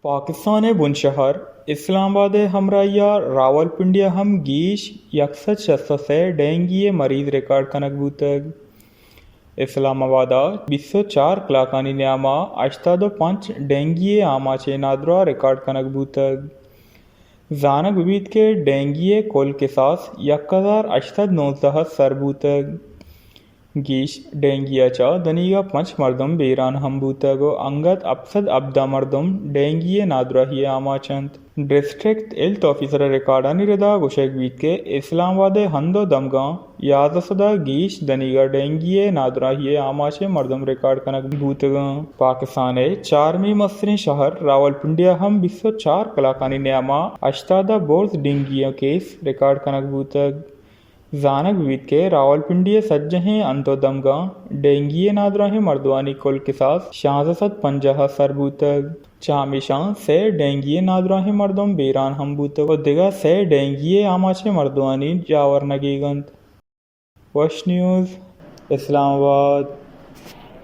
پاکستان ءِ بنشہر اسلام آباد ءِ ہمراہی ءَ راولپنڈی ءَ ہم گیش یک سد شست ءُ سئے ڈینگی ءِ مریض ریکارڈ کنگ بوتگ۔ اسلام آباد ءَ بیست ءُ چار کلاکانی نیام ءَ ہشتاد ءُ پنچ ڈینگی ءِ آماچیں نادراہ ریکارڈ کنگ بوتگ۔ زانگ بہ بیت کہ ڈینگی ءِ کل کساس یک ہزار ہشت سد نوزدہ ءَ سر بوتگ۔ گیش ڈینگی ءَ چہ دنیگا پنچ مردم بیران ہم بوتگ ءُ انگت ہپت سد ہبدہ مردم ڈینگی ءِ نادراہی ءِ آماچ انت۔ ڈسٹرکٹ ہیلتھ آفیسر ءِ ریکارڈانی ردا گوشگ بیت کہ اسلام آباد ءِ ہند ءُ دمگاں یازدہ سد ءَ گیش دنیگا ڈینگی ءِ نادراہی ءِ آماچیں مردم ریکارڈ کنگ بوتگ انت۔ پاکستان ءِ چارمی مستریں شہر راولپنڈی ءَ ہم بیست ءُ چار کلاکانی نیام ءَ ہشتاد ءَ برز ڈینگی ءِ کیس ریکارڈ کنگ بوتگ۔ زانگ بہ بیت کہ راولپنڈی ءِ سجہیں ہند ءُ دمگاں ڈینگی ءِ نادراہیں مردمانی کل کساس شانزدہ سد پنجاہ ءَ سر بوتگ۔ چہ ہمیشاں سئے ڈینگی ءِ نادراہیں مردم بیران ہم بوتگ ءُ دگہ سئے ڈینگی ءِ آماچیں مردمانی جاور نگیگ انت۔ وش نیوز، اسلام آباد۔